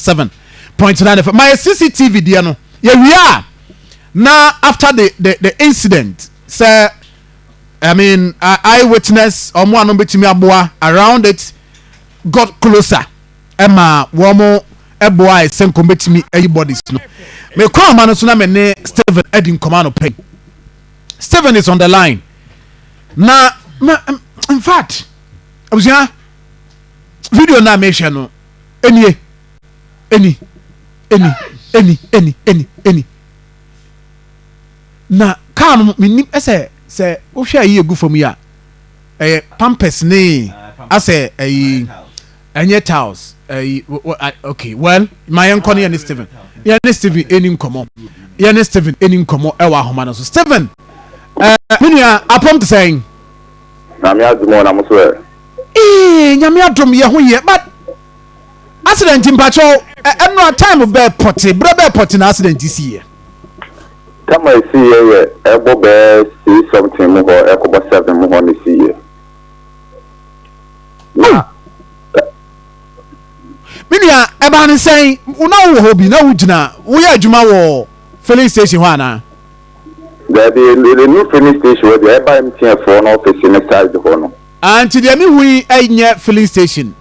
87.9 FM. Ma yɛ CCTV deɛ no yɛwie a, na after the incident sɛ, I mean, eyewitness ɔmo a no betumi aboa around it got closer, ɛma wɔn ɛboa ɛsɛ nkɔm betumi ɛyi bodies no. Mekɔ ama no so na me ne Stephen ɛdi nkɔmɔ ano pɛn. Stephen is on the line na ma, in fact, abusua, video na mehwɛ no enie, eni eni eni eni eni eni na kaa no menim ɛsɛ sɛ wohwɛ ayi egu fam yi a, ɛyɛ pampers ne asɛ ɛyi, ɛnyɛ tiles ɛyi. Okay, well, ma yɛn nkɔ ne yɛne Stephen ɛni nkɔmɔ, yɛne Stephen ɛni nkɔmɔ ɛwɔ ahoma no so. Stephen, me nua, apɔm te sɛn? Nyame adom o, na mo so ɛ? Ee, Nyame adom, yɛ ho yɛ, but accident, mpakyɛw, ɛno time bɛɛ pɔte, berɛ bɛɛ pɔte na accident si yɛ? Tama esi yɛ yɛ ɛbɔ bɛɛ 6 something mu hɔ, ɛkɔbɔ 7 mu hɔ na esi yɛ. Na Me nua, ɛbaa ne sɛn na wowɔ hɔ bi na wogyina woyɛ adwuma wɔ filling station hɔ anaa? Daabi, enu filling station hɔ deɛ, ɛba MTN foɔ no office ne side hɔ no. Ah, nti deɛ mehu yi ɛnyɛ filling station?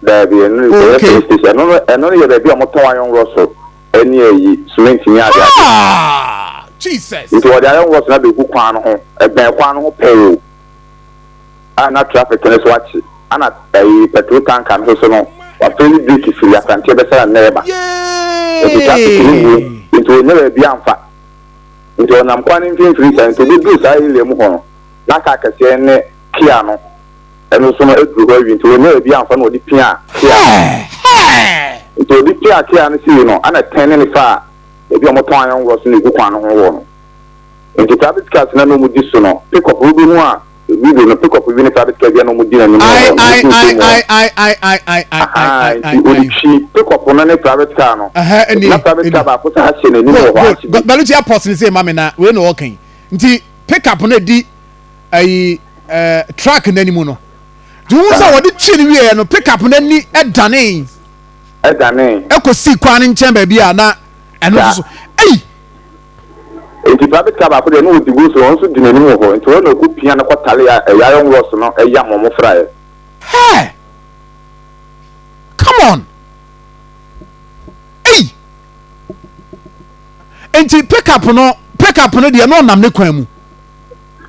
Daabi, enu ɛyɛ filling station. Ɛno no yɛ baabi a wɔtɔn iron rods ɛne ɛyi, cement ne ade ade. Ah, Jesus! Nti wɔde iron rods na bɛgu kwan no ho, ɛbɛn kwan no ho pɛɛ o. A na traffic no so akye, ana ɛyi, petrol tanker no so no wafɛli brake firi Asante bɛsɛ na ɛba. Nti traffic no wu, nti wɔnyɛ baabi amfa, nti ɔnam kwan no mfimfini saa, nti obɛduru saa area mu hɔ no na kaa kɛseɛ ne Kia no ɛno nso no aduru hɔ awie, nti wɔnyɛ baabi amfa na wɔde pia Kia no. Nti wɔde pia Kia no sii no, ana tɛn ne ne fa a baabi a wɔtɔn iron rods no egu kwan no ho wɔ no. Nti private cars na wɔn di so no, pick up bi mu a video no, pick up bi ne private car bi a na wɔn di n'anim wɔ hɔ. Ai ai ai ai ai ai ai ai. Nti wɔde twi pick up no ne private car no na private car baako sɛ ahyɛ n'anim wɔ hɔ ahye bi. Baluti apɔs ne sɛ maame na wei na ɔka yi, nti pick up no di ayi truck n'anim no, nti wɔn sɛ wɔde twi no wie no, pick up n'ani ɛdane. Ɛdane. Ɛkɔ si kwan ne nkyɛn baabi a na ɛno nso so ɛyi. Nti private car baako deɛ, ne wɔdi gu so, wɔn nso di n'anim wɔ hɔ, nti wɔn na ɔkɔ pia no kɔtale a ɛyɛ iron rods no ɛyam wɔn fraeɛ. Hey, come on! Eyi nti pick up no deɛ, na ɔnam ne kwan mu.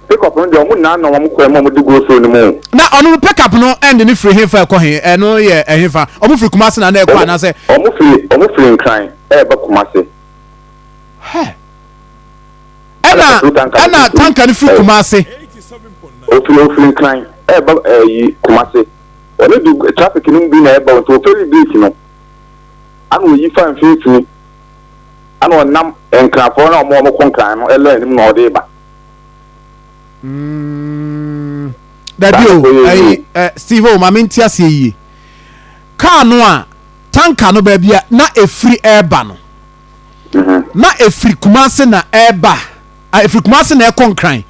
Pick up no deɛ, ɔmo nyinaa nam ɔmo kwan mu a ɔmo di go so no mu. Na ɔno no, pick up no ɛnde ne firi hefa ɛkɔ he? Ɛno yɛ ɛhefa? Ɔmo firi Kumase na ɛkɔ anaasɛ? Ɔmo firi Nkran ɛɛba Kumase. Hɛ, ɛna tanker no firi Kumase. Ofiri Nkran ɛɛba ɛyi, Kumase. Ɔne di traffic no mu bi na ɛba, nti ofɛri brake no ana oyi fa mfimfini, ana ɔnam Nkranfoɔ na ɔmo kɔ Nkran no ɛlɔ anim na ɔde ba. Dabi o, ɛyi, Steve o, maame, nti aseɛ yie. Kaa no a tanker no baabi a na efiri ɛɛba no, na efiri Kumase na ɛɛba, efiri Kumase na ɛkɔ Nkran,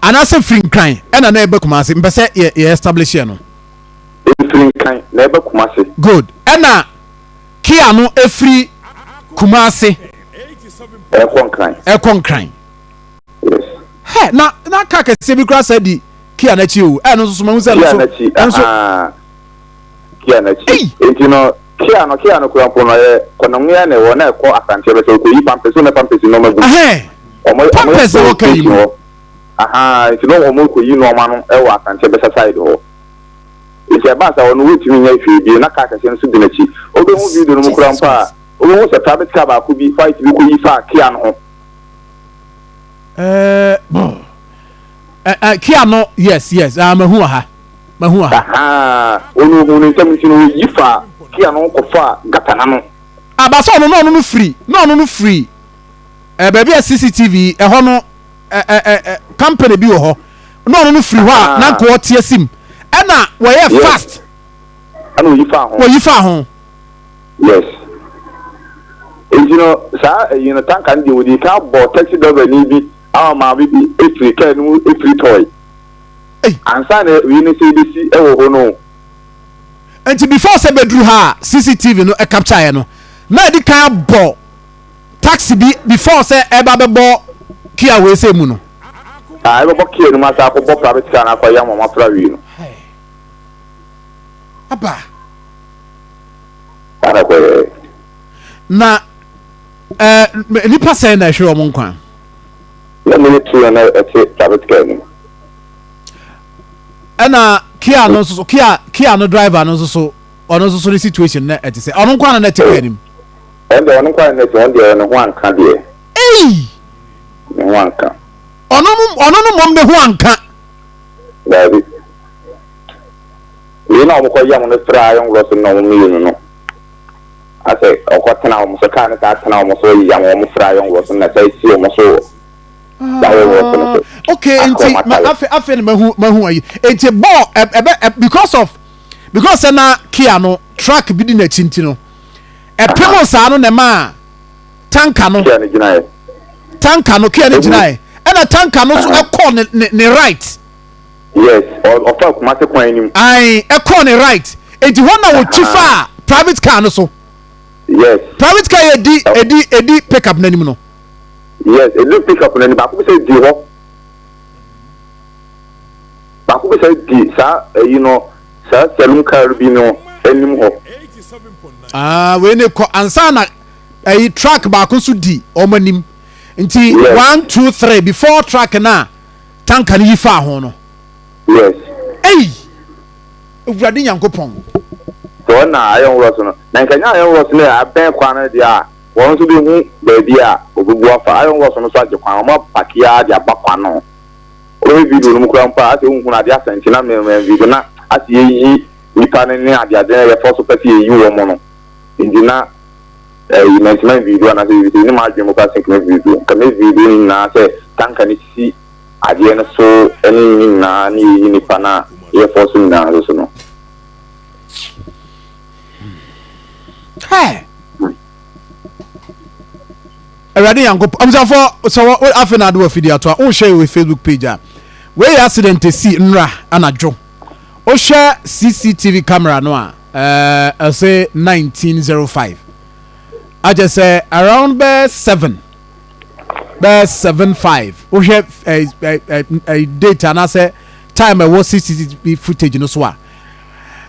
anaasɛ firi Nkran ɛna na ɛbɛ Kumase? Mpɛ sɛ yɛ establish yɛ no. Efiri Nkran na ɛbɛ Kumase. Good. Ɛna Kia no efiri Kumase ɛkɔ Nkran. Ɛkɔ Nkran. Yes. Hɛ, na kaa kɛseɛ bi kura sɛ di Kia n'akyi o, ɛno nso so ma n sɛ no so. Kia n'akyi, ahaa, Kia n'akyi. Nti no Kia no kura mpo no, ɛyɛ kɔnɔnwea na ɛwɔ na ɛkɔ Asante bɛ sɛ okoyi pampers na pampers nneɛma gu. Pampers na wɔka yi mu. Ahaa, nti no ɔmo kɔyi nneɛma no ɛwɔ Asante bɛsɛ side hɔ, nti ɛbaa sɛ ɔno wotumi nyɛ hwee bio na kaa kɛseɛ no nso di n'akyi. Wobɛhu video no mu kura mpo a, wobɛhu sɛ private car baako bi white bi kɔyi fa Kia no ho. Ɛɛ, ɛɛ Kia no, yes, ah, mahu wɔ ha, mahu wɔ ha. Ɔno ohun ne nsɛm, nti no oyi fa Kia no kɔfa gutter n'ano. Abasa ɔno na ɔno no firi na ɔno no firi baabi a CCTV ɛhɔ no, ɛɛ ɛɛ ɛ company bi wɔ hɔ, na ɔno no firi hɔ a na nka ɔte asim, ɛna wɔyɛ fast. Ɛna oyi fa ho. Wɔyi fa ho. Yes, nti no saa ɛyi no, tanker no deɛ, wɔde ka bɔ taxi driver ni bi ama maame bi efiri kaa no mu efiri tɔɔe ansa na wei no sɛ ebesi ɛwɔ hɔ no. Nti before sɛ bɛduru ha a CCTV no capture yɛ no, na ɛdi kan abɔ taxi bi before sɛ ɛba bɛbɔ Kia wei sɛ mu no. Ah, ɛbɛbɔ Kia no mu asa akɔbɔ private car no akɔyɛ ama wɔafra wie no. Aba. Saa na ɛkɔyɛɛ. Na eh, nipa sɛn na ɛhwere wɔn nkwa? Na mo yɛ tuo na ɛte private car no mu. Ɛna Kia no nso so, Kia Kia no driver no nso so, ɔno nso so ne situation na ɛte sɛ ɔno nkwa na na ɛte car no mu. Ɔno deɛ ɔno nkwa na na ɛte, ɔno deɛ ne ho anka deɛ. Ei! Ne ho anka. Ɔno ɔno no mmom ne ho anka. Daabi. Wei na wɔkɔ yam no fra ayɔnkorɔ so na wɔn mmienu no. Asɛ ɔkɔ tena wɔn so kaa no saa tena wɔn so yam wɔn fra ayɔnkorɔ so na saa si wɔn so wɔ saa ayɔnkorɔ so no so. Ah, okay, nti ma afe afe na mahu mahu ayi. Nti bɔɔl ɛbɛ because of because sɛ na Kia no truck bi di n'akyi nti no ɛpem saa no na ɛmaa tanka no Kia no gyinaeɛ. Tanka no Kia no gyinaeɛ ɛna tanka no so ɛkɔɔ ne ne ne right. Yes, ɔfaa Kumasi kwan no mu. Ae, ɛkɔɔ ne right. Enti hɔ na wɔtwi faa private car no so. Yes. Private car yɛ di edi edi pick up n'anim no. Yes, edi pick up n'anim. Baako bi sɛ di hɔ. Baako bi sɛ di saa ɛyi no saa saloon car bi no anim hɔ. Ah, wei ne kɔ ansa na ɛyi truck baako nso di wɔn anim. Nti one two three before truck na. Tanka no yi faa ho no. Yes. Ei! Awurade Nyankopɔn. Sɛ wɔn na ayɛ nworo so no, na nka nyɛ ayɛ nworo so no abɛn kwan no deɛ a, wɔn nso bɛhu baabi a wɔbɛbu afa. Ayɛ nworo so no nso agye kwan, wɔn apake ara de aba kwan no ho. Wobɛhwɛ video no mu koraa mpo a, asɛ wonhunu adeɛ asa nti na mɛmɛ video na asɛ yɛyi nipa no ne adeade no yɛfɔ so pɛ sɛ yɛyi wɔn no nti na ɛyi mɛntuma video anaasɛ biribi sɛ ɛni m'adwene mu koraa sɛ nka mɛ video nka mɛ video no nyinaa sɛ tanka no si adeɛ no so ne ne nyinaa ne yɛyi nipa no a yɛfɔ so nyinaa nso so no. Hey. Awurade Nyankopɔn abusuafoɔ sɛ wɔ afei na ade wɔ afidie ato a wohwɛ wɔ Facebook page a wei yɛ accident esi nnora anadwo wohwɛ CCTV camera no a ɛɛ ɛsɛ 1905 akyɛ sɛ around bɛɛ 7 bɛyɛ 7:05 wohwɛ ɛ ɛ ɛ date anaasɛ time ɛwɔ CCTV footage no so a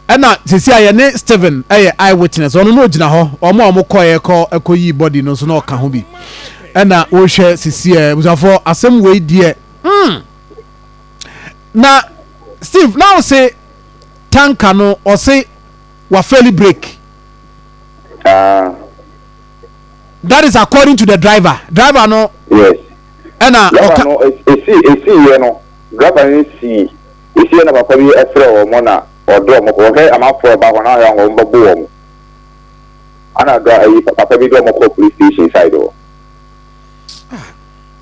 ɛna sisi a yɛne Steven ɛyɛ eye witness ɔno na ogyina hɔ wɔn a wɔn kɔɛ kɔ ɛkɔ yi body no nso na ɔka ho bi ɛna wohwɛ sisi ɛ busafoɔ asɛm wei deɛ na Steve na ɔse tanka no ɔse wafɛli break. That is according to the driver. Driver no. Yes. Ɛna ɔka. Driver no esi esi yɛ no driver no si esi yɛ na papa bi ɛfrɛ wɔn na ɔde wɔn kɔ ɔhwɛ amanfoɔ ɛba hɔ na ɔhwɛ wɔn bɛbo wɔn ɛna dra ɛyi papa bi de wɔn kɔ police station side hɔ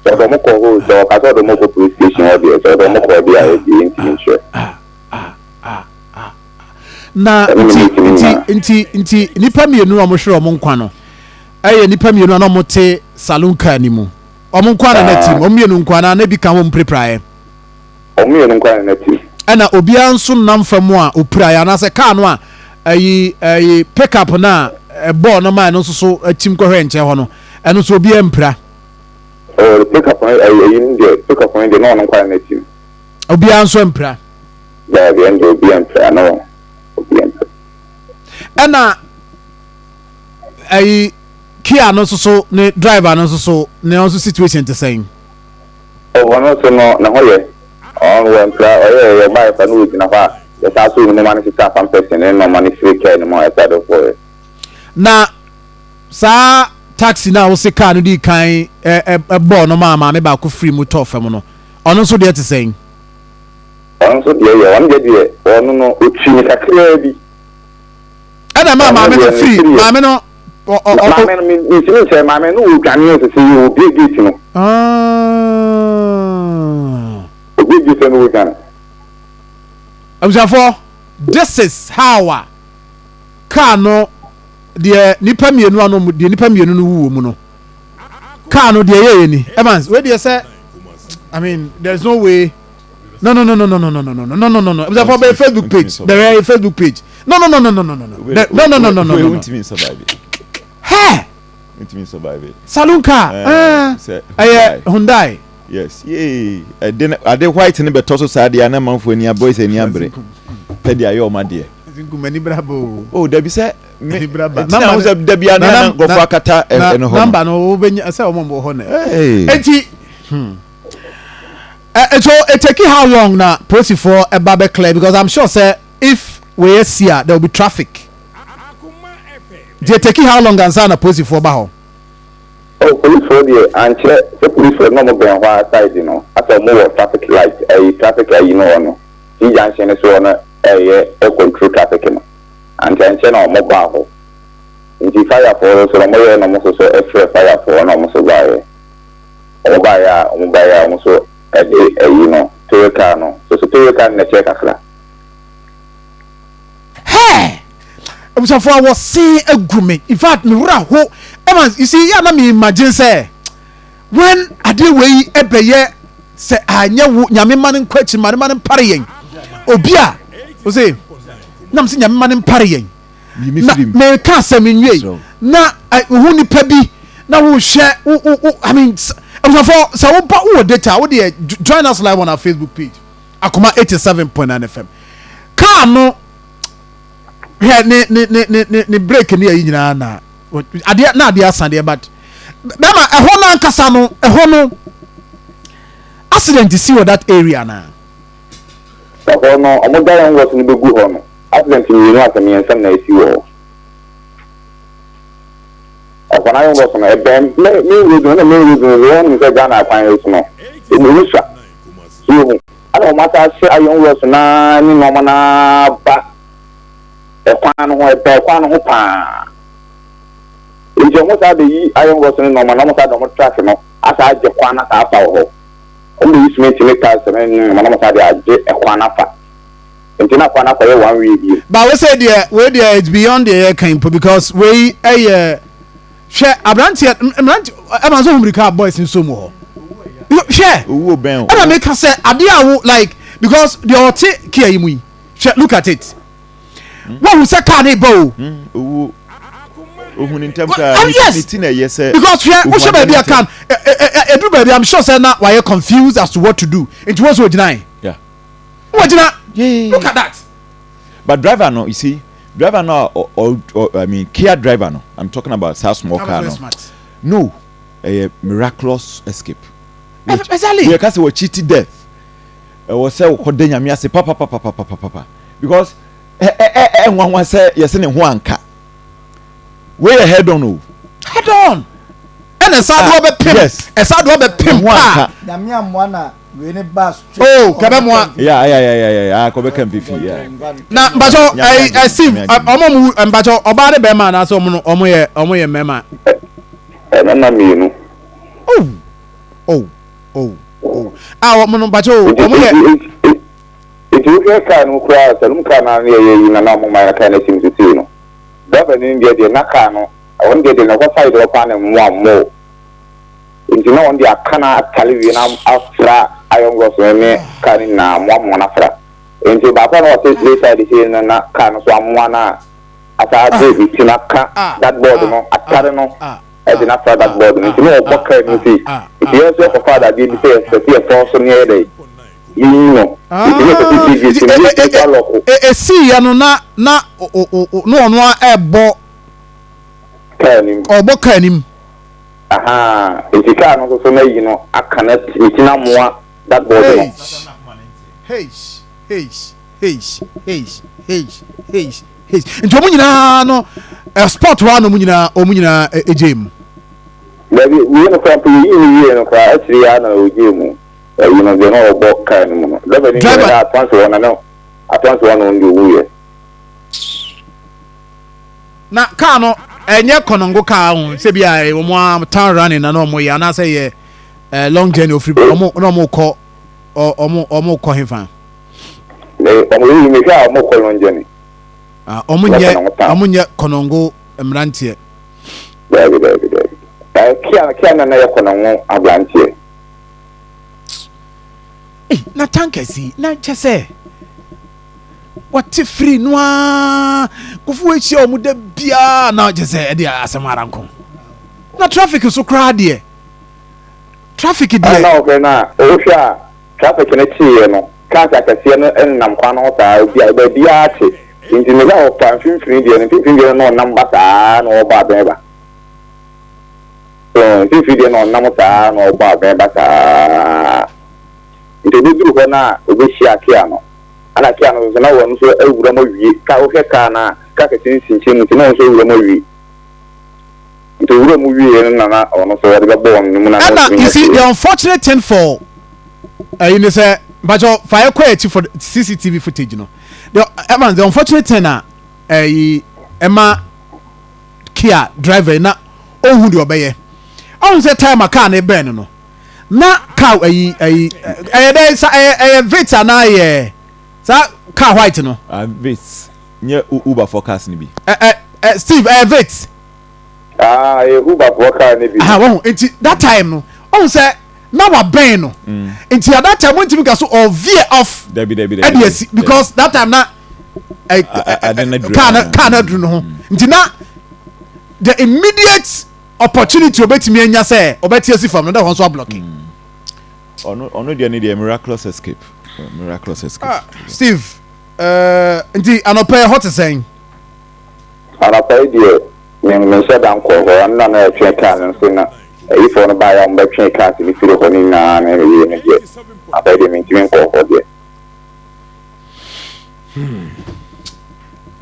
sɛ ɔde wɔn kɔ hɔ sɛ ɔka sɛ ɔde wɔn kɔ police station hɔ deɛ sɛ ɔde wɔn kɔ deɛ a ɛdeɛ ntumi nkyerɛ. Na nti nti nti nti nnipa mmienu a wɔhwere wɔn nkwa no ɛyɛ nnipa mmienu a na wɔte saloon car no mu. Wɔn nko ara na na tim. Wɔn mmienu nko ara na ebi ka wɔn pirapiraeɛ. Wɔn mmienu nko ara na na tim. Ɛna obiara nso nam fam a opiraeɛ anaasɛ car no a ɛyi ɛyi pick up no a ɛbɔɔ no maa ɛno nso so akyim kɔhwɛ nkyɛn hɔ no ɛno nso obiara mpira. Ɔɔ pick up no ɛyi ɛyi no deɛ pick up no deɛ na ɔno nko ara na tim. Obiara nso mpira. Daabi, ɛnde obi ampira no, obi ampira. Ɛna ɛyi Kia no nso so ne driver no nso so ne nso situation te sɛn? Ɔno nso no ne ho yɛ, ɔno wampira, ɔyɛ yɛ ɔbaeɛ fa no ɔgyina hɔ a yɛsan so ne mu ma no sesa pampers ne nneɛma no firi kaa no mu a ɛsa de kɔɛ. Na saa taxi no a wose kaa no dii kan bɔɔ no maa maame baako firi mu tɔɔ fam no, ɔno nso deɛ te sɛn? Ɔno nso deɛ yɛ, ɔno deɛ deɛ, ɔno no, ɔtwi no kakraa bi. Ɛna ɛmaa maame no firi, maame no, ɔ ɔ ɔ. Maame no, mentumi nkyerɛ, maame no ɔdwane ɔsese yi, ɔbue gate no. Ɔbue gate no ɔdwane. Abusuafoɔ, this is how a car no deɛ nipa mmienu ano deɛ nipa mmienu no wu wɔ mu no car no deɛ yɛyɛ ni Evans wei deɛ sɛ I mean there is no way. No no no no no no no no no no no no no. Ebusafo bɛyɛ Facebook page. Bɛyɛ Facebook page. No no no no no no no no no no no no no no. Wontumi nsurvive. Hey. Wontumi nsurvive. Saloon car. Ɛɛ ɛyɛ Hyundai. Yes yee ɛde no ade white no bɛtɔ so saa deɛ a na manfoɔ ani boys ani abere pɛ de ayɛ ɔmo adeɛ. Nkum ani bra ba o. Oh dabi sɛ me nti na ho sɛ dabi a na nkurɔfoɔ akata ɛno hɔ no. Namba no wobɛnya sɛ ɔmo wɔ hɔ na. Eti hmm. Uh, so it take how long na polisifoɔ ɛba bɛ clear because I'm sure sɛ if wei asi a there will be traffic. Nti it take how long ansa na polisifoɔ ba hɔ? Oh policefoɔ deɛ ankyerɛ sɛ policefoɔ no na ɔmo bɛn hɔ ara side no asɛ ɔmo wɔ traffic light ɛyi traffic ayi no hɔ no T junction no so hɔ no ɛyɛ ɛ control traffic no ankyɛ ankyɛ na ɔmo baa hɔ nti fire foɔ no so no ɔmo yɛɛ na ɔmo so so ɛfrɛ fire foɔ na ɔmo so baayɛ ɔmo baayɛ a ɔmo baayɛ a ɔmo so ɛde ɛyi no towe car no so so towe car no na ɛkyɛɛ kakra. Hey! Abusuafo a wɔsen agu me. In fact, me wura ho. Evans, you see, yɛ na me imagine sɛ when adeɛ wei ɛbɛyɛ sɛ anyɛ wo nyame ma no nkɔ akyi ma no ma no mpare yɛn. Obi a, o se, nam sɛ nyame ma no mpare yɛn. Na meka asɛm nwie na wohu nipa bi na wohwɛ wo wo I mean abusuafo sɛ woba wowɔ data wo deɛ join us live on our Facebook page. Akoma 87.9 FM. Kaa no hwɛ ne ne ne ne ne ne break ne ayi nyinaa na adeɛ na adeɛ asa deɛ but bɛma ɛhɔ no ankasa no ɛhɔ no accident si wɔ that area na. Ɛhɔ no wɔn da yɛn wɔs no bɛgu hɔ no accident mmienu asɛ mmiɛnsa na esi wɔ hɔ. Ɛhɔ no ayɛ wɔs no ɛbɛn main road no na main road no wɔn nim sɛ Ghana kwan yi so no emu sua. So wohu? Ɛna wɔn asan ahyɛ iron rods no ara ne nneɛma no ara ba ɛkwan no ho, ɛbɛn kwan no ho paa. Nti wɔn san bɛyi iron rods ne nneɛma no, wɔn san de wɔn truck no asan agye kwan no asan afa wɔ hɔ. Wɔn bɛyi cement ne tiles ne nneɛma no, wɔn san de agye ɛkwan no afa. Nti na kwan no akɔyɛ one way bio. Ba wo sɛ deɛ wei deɛ it's beyond deɛ yɛka yi mpo because wei ɛyɛ Hwɛ aberanteɛ mmerante ɛma nso humirika boys nso mu hɔ. Hwɛ owuo bɛn o. Ɛna meka sɛ adeɛ a wo like because deɛ ɔte kia yi mu yi hwɛ look at it. Hmm. Wahu sɛ car ne ba o. Hmm, owuo ohun ne ntɛm koraa ne ti na ɛyɛ sɛ. Because hwɛ wohwɛ baabi a car ɛduru baabi I'm sure sɛ na wayɛ confused as to what to do nti wɔn nso ogyina yi. Wɔgyina look at that. But driver no you see driver no a ɔ ɔ I mean Kia driver no I'm talking about saa small car no no ɛyɛ miraculous escape. Exactly. Yɛ ka sɛ wɔ cheat death ɛwɔ sɛ wɔkɔ da nyame ase papapapapapapa because ɛ ɛ ɛ ɛ nwanwa sɛ yɛsɛ ne ho anka wei yɛ head on o. Head on ɛna ɛsa do ɔbɛ pim ɛsa do ɔbɛ pim kaa. Nyame amoa na Wei ne ba straight. Oh, kɛbɛ mua. Yeah, yeah, yeah, yeah, yeah. Ah, kɔbɛ kan fifi. Yeah. Na mpatsɔ ɛyi ɛ Steve ɔmo mu mpatsɔ ɔbaa ne bɛrima anaasɛ ɔmo no ɔmo yɛ ɔmo yɛ mɛrima. Ɛnana mmienu. Oh, oh, oh, oh. Ah, ɔmo no mpatsɔ o ɔmo yɛ. Nti wohwɛ kaa no koraa saloon kaa no ano yɛ yi na na ɔmo ma yɛ kaa no akyim sisi no. Driver no deɛ deɛ na kaa no ɔno deɛ deɛ na ɛkɔ side hɔ paa na mmoa mmoo. Nti na wɔn de aka no atare wie na afra iron rods no ne car no nyinaa amoamoa no afra. Nti baako a na ɔte this side sei no na car no so amoa no a asaa de ne ti no aka that board no atare no de no afra that board no. Nti na ɔbɔ car no mu sei. Nti yɛn nso yɛkɔfaa dadeɛ bi sɛ yɛpɛ sɛ yɛfɔɔ so na yɛyɛ dɛn yɛyi no. Nti na yɛpɛ sɛ yɛsiesie no yɛtumi nso alɔko. Ɛsiiɛ no na na na ɔno ara ɛrebɔ car no mu. Ɔrebɔ car no mu. Ahaa nti car no nso so na yi no aka na ne ti na amoa that board no. Heish heish heish heish heish heish heish nti wɔn nyinaa no eh, sport hɔ a na wɔn nyinaa wɔn nyinaa egye mu. Dabi wei no koraa mpo yɛyi no wie no koraa akyire yi ara na ɔgyee mu ayi no deɛ na ɔbɔ car no mu no driver no deɛ na atonse hɔ na na atonse hɔ na ɔno deɛ ɔwuiɛ. Na car no ɛnyɛ kɔnɔngo car ho sɛ bi a wɔn a town running na na wɔn yɛ anaasɛ yɛ eh, long journey ofiri wɔn na wɔn kɔ wɔn wɔn kɔ hefa. Ne wɔn yi mi hwɛ a wɔn kɔ long journey. Ah, wɔn nyɛ wɔn nyɛ kɔnɔngo mmeranteɛ. Daabi daabi daabi. Ɛɛ kia kia na na yɛ kɔnɔngo aberanteɛ. Ee na tankers yi na kyɛ sɛ. Wɔte firi no ara nkurɔfoɔ wei hyia wɔn da biara na kyerɛ sɛ ɛde asɛm ara nko. Na traffic so koraa deɛ traffic deɛ. Ɛna ɔhwɛ no a wohwɛ a traffic no kyeeɛ no cars akɛseɛ no nenam kwan no ho saa obi a baabiara kye nti ne sɛ ɔfa mfimfini deɛ no mfimfini deɛ no na ɔnam ba saa na ɔbɔ abɛn ba so mfimfini deɛ na ɔnam saa na ɔbɔ abɛn ba saa nti obɛduru hɔ no a ɔbɛhyia kia no Ɛna kaa no nso na wɔn nso awura mu awie. Kaa wohwɛ kaa no a, kaa kɛse no si nkyɛn mu nti na wɔn nso awura mu awie. Nti owura mu wieɛ no na na ɔno nso wɔde bɛbɔ wɔn no mu na na Ɛna wɔntumi you nyɛ see hwee. the unfortunate thing for ɛyi ne sɛ mpakyɛw fa yɛ kɔ akyi for the CCTV footage no the Evans the unfortunate thing a ɛyi ɛma Kia driver yi na ohun deɛ ɔbɛyɛ ɔhun sɛ time a car no bɛn no no na car ayi ayi ɛyɛ dɛ sa ɛyɛ ɛyɛ vitz anaa ɛyɛ saa car white no. Ah vitz nyɛ uber for cars ni bi. Ɛ ɛ ɛ steve ɛyɛ vitz. Ah ɛyɛ uber for car ni bi. Ah wɔn nti that time no ɔhun sɛ na wabɛn no mm. nti at that time wɔn ntumi ka so or veer off. Dabi dabi dabi. Ɛdi esi because that time na ɛ ɛ car na car na duru no ho mm. nti na the immediate. Opportunity obetumi anya sɛ ɔbɛte asi fam no, na ɛhɔ nso ablɔke. Ɔno ɔno deɛ ne deɛ miraculous escape miraculous escape. Ah, Steve, uh, nti anɔpa yi ɛhɔ te sɛn? Anɔpa yi deɛ me menhyɛ da nkɔɔ hɔ, ɛno na na yɛtwe kaa no nso na ayifoɔ no baeɛ a wɔbɛtwee cars no firi hɔ no nyinaa na ɛyɛ no deɛ anɔpa yi deɛ mentumi nkɔɔ hɔ deɛ. Hmm.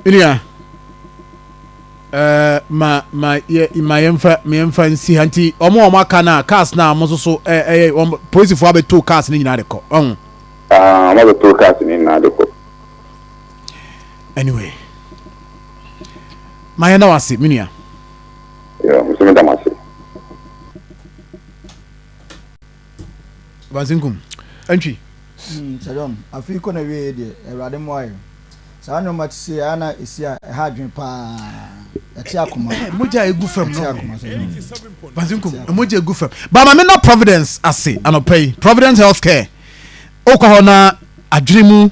Nua. Eh, ma ma yɛ ma yɛmfa ma yɛmfa nsi ha nti wɔn a wɔn aka no a cars no a wɔn nso so ɛyɛ eh, wɔn polisifoɔ abɛtow cars no nyinaa de kɔ ɔho. Ah, wɔn abɛtow cars no nyinaa de kɔ. Anyway, ma yɛn da wase, me nua. Yeah, nso mi da mo ase. Bansinkum, ɛntwi. Hmm, Sir John, afei kɔ na wie deɛ, Awurade mmoa yɛn. Saa nnoɔma te sei a na ɛsi a ɛha adwene paa. Ɛte akoma. Mogya a ɛgu fam no. Ɛte akoma sɛ. Bansinkum, mogya ɛgu fam. Ba ma me na Providence ase anɔpa yi. Providence Healthcare. Wokɔ hɔ na adwene mu.